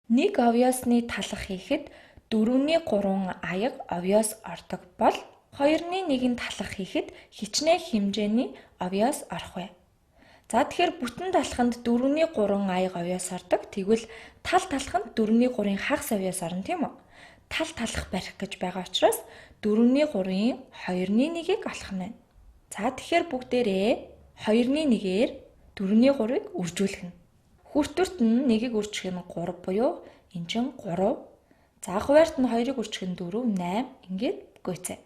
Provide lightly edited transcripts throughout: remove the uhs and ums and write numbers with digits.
Нэг овёосны талах хийхэд 4-ний 3 аяга овёос ордог бол 2-ны 1-ийн талах хийхэд хичнээн хэмжээний овёос орох вэ? За, тэгэхээр бүтэн талханд 4-ний 3 аяга овёос ордог. Тэгвэл тал талханд 4-ний 3-ын хагас овёос орно, тийм үү? Тал талах барих гэж байгаа учраас 4-ний 3-ын 2-ны 1-ийг олох нь байна. За, тэгэхээр бүгдээрээ 2-ны 1-ээр 4-ний 3-ыг үржүүлэх нь. Хүртүрт нь 1-ийг үржих нь 3 буюу эн чинь 3. За, хуваарьт нь 2-ыг үржих нь 4, 8, ингээд гүйцээ.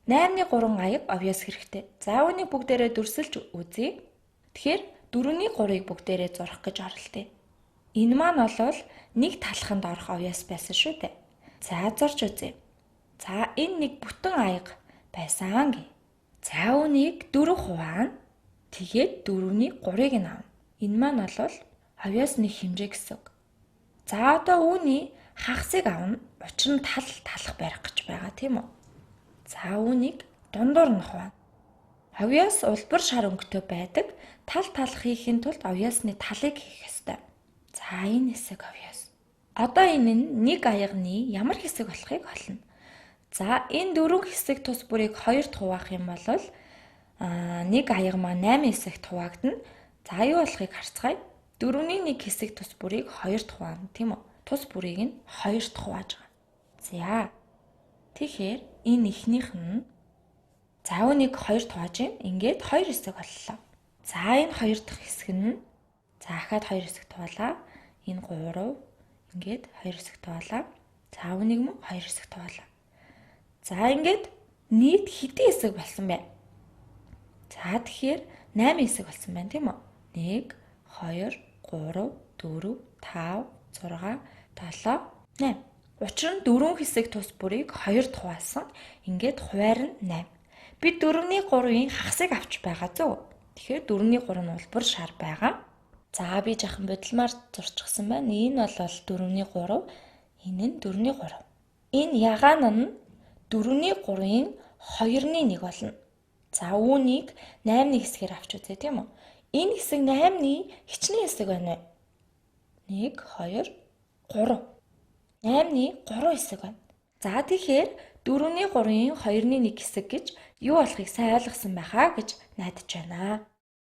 8-ны 3 аяга овёос хэрэгтэй. За, үүнийг бүгдээрээ дүрсэлж үзье. Тэгэхээр 4-ний 3-ыг бүгдээрээ зурах гэж оролдъё. Энэ маань бол нэг талханд орох овёос байсан шүү дээ. За, зурж үзье. За, энэ нэг бүтэн аяга байсан гэ. За, үүнийг 4 хуваана. Тэгээд 4-ний 3-ыг нь авна. Энэ маань бол овёосны хэмжээ гэсэн үг. За, одоо үүний хагасыг авна. Учир нь тал талах барих гэж байгаа, тийм үү? За, үүнийг дундуур нь хуваана. Овёос улбар шар өнгөтэй байдаг. Тал талах хийхийн тулд овёосны талыг хийх ёстой. За, энэ хэсэг овёос. Одоо энэ нь нэг аягны ямар хэсэг болохыг олно. За, энэ дөрвөн хэсэг тус бүрийг хоёрт хуваах юм бол нэг аяга маань 8 хэсэгт хуваагдана. За, юу болохыг харцгаая. Дөрөвний нэг хэсэг тус бүрийг хоёрт хуваана, тийм үү? Тус бүрийг нь хоёрт хувааж байгаа. За. Тэгэхээр энэ эхнийх нь, за, үүнийг хоёрт хувааж юм. Ингээд хоёр хэсэг боллоо. За, энэ хоёр дахь хэсэг нь, за, ахаад хоёр хэсэгт хуваалаа. Энэ 3, ингээд хоёр хэсэгт хуваалаа. За, үүнийг мөн хоёр хэсэгт хуваалаа. За, ингээд нийт хэдэн хэсэг болсон бэ? За, тэгэхээр 8 хэсэг болсон байна, тийм үү? 1 2 3 4 5 6 7 8. Учир нь дөрвөн хэсэг тус бүрийг хоёрт хуваасан. Ингээд хуваар нь 8. Бид 4-ний 3-ын хагасыг авч байгаа, зөв. Тэгэхээр 4-ний 3 нь улбар шар байгаа. За, би жаахан бодилмаар зурчихсан байна. Энэ бол 4-ний 3, энэ нь 4-ний 3. Энэ ягаан нь 4-ний 3-ын 2-ны 1 болно. За, үүнийг 8-ны хэсгээр авч үзье, тийм үү? Энэ хэсэг 8-ны хичнээн хэсэг байна вэ? 1 2 3. 8-ны 3 хэсэг байна. За, тэгэхээр 4-ний 3-ын 2-ны 1 хэсэг гэж юу болохыг сайн ойлгосон байхаа гэж найдаж байна.